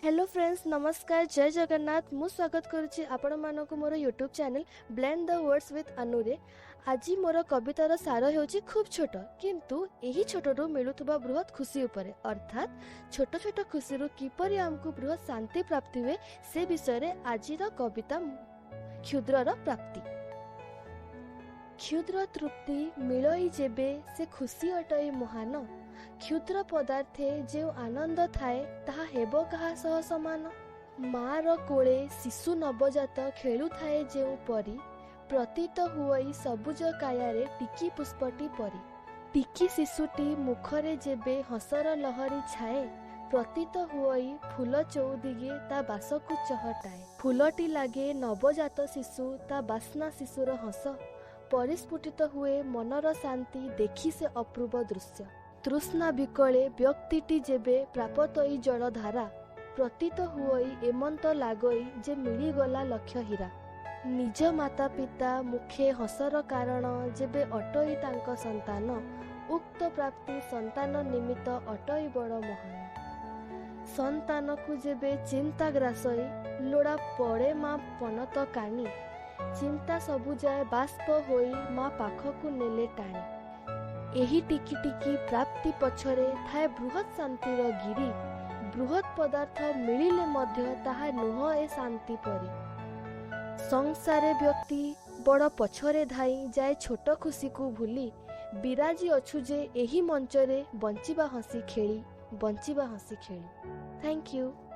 Hello friends, ନମସ୍କାର, ଜୟ ଜଗନ୍ନାଥ। ମୁଁ ସ୍ୱାଗତ କରୁଛି ଆପଣମାନଙ୍କୁ ମୋର YouTube channel blend the words with ଅନୁରେ। ଆଜି ମୋର କବିତାର ସାର ହେଉଛି ଖୁବ୍ ଛୋଟ, କିନ୍ତୁ ଏହି ଛୋଟରୁ ମିଳୁଥିବା ବୃହତ୍ ଖୁସି ଉପରେ, ଅର୍ଥାତ୍ ଛୋଟ ଛୋଟ ଖୁସିରୁ କିପରି ଆମକୁ ବୃହତ୍ ଶାନ୍ତି ପ୍ରାପ୍ତି ହୁଏ, ସେ ବିଷୟରେ ଆଜିର କବିତା କ୍ଷୁଦ୍ରର ପ୍ରାପ୍ତି। କ୍ଷୁଦ୍ର ତୃପ୍ତି ମିଳଇ ଯେବେ, ସେ ଖୁସି ଅଟଇ ମହାନ। କ୍ଷୁଦ୍ର ପଦାର୍ଥେ ଯେଉଁ ଆନନ୍ଦ ଥାଏ, ତାହା ହେବ କାହା ସହ ସମାନ? ମାର କୋଳେ ଶିଶୁ ନବଜାତ ଖେଳୁଥାଏ ଯେଉଁ ପରି, ପ୍ରତୀତ ହୁଅଇ ସବୁଜ କାୟାରେ ଟିକି ପୁଷ୍ପଟି ପରି। ଟିକି ଶିଶୁଟି ମୁଖରେ ଯେବେ ହସର ଲହରୀ ଛାଏ, ପ୍ରତୀତ ହୁଅଇ ଫୁଲ ଚଉଦିଗେ ତା ବାସକୁ ଚହଟାଏ। ଫୁଲଟି ଲାଗେ ନବଜାତ ଶିଶୁ, ତା ବାସ୍ନା ଶିଶୁର ହସ, ପରିସ୍ଫୁଟିତ ହୁଏ ମନର ଶାନ୍ତି ଦେଖି ସେ ଅପୂର୍ବ ଦୃଶ୍ୟ। ତୃଷ୍ଣା ବିକଳେ ବ୍ୟକ୍ତିଟି ଯେବେ ପ୍ରାପତଇ ଜଳଧାରା, ପ୍ରତୀତ ହୁଅଇ ଏମନ୍ତ ଲାଗଇ ଯେ ମିଳିଗଲା ଲକ୍ଷ ହୀରା। ନିଜ ମାତା ପିତା ମୁଖେ ହସର କାରଣ ଯେବେ ଅଟଇ ତାଙ୍କ ସନ୍ତାନ, ଉକ୍ତ ପ୍ରାପ୍ତି ସନ୍ତାନ ନିମିତ୍ତ ଅଟଇ ବଡ଼ ମହାନ। ସନ୍ତାନକୁ ଯେବେ ଚିନ୍ତା ଗ୍ରାସଇ, ଲୋଡ଼ା ପଡ଼େ ମା ପନତ କାନି, ଚିନ୍ତା ସବୁ ଯାଏ ବାଷ୍ପ ହୋଇ ମା ପାଖକୁ ନେଲେ ଟାଣି। ଏହି ଟିକି ଟିକି ପ୍ରାପ୍ତି ପଛରେ ଥାଏ ବୃହତ୍ ଶାନ୍ତିର ଗିରି। ବୃହତ୍ ପଦାର୍ଥ ମିଳିଲେ ମଧ୍ୟ ତାହା ନୁହଁ ଏ ଶାନ୍ତି ପରି। ସଂସାରେ ବ୍ୟକ୍ତି ବଡ଼ ପଛରେ ଧାଇଁ ଯାଏ ଛୋଟ ଖୁସିକୁ ଭୁଲି। ବିରାଜି ଅଛୁ ଯେ ଏହି ମଞ୍ଚରେ, ବଞ୍ଚିବା ହସି ଖେଳି, ବଞ୍ଚିବା ହସି ଖେଳି। Thank you.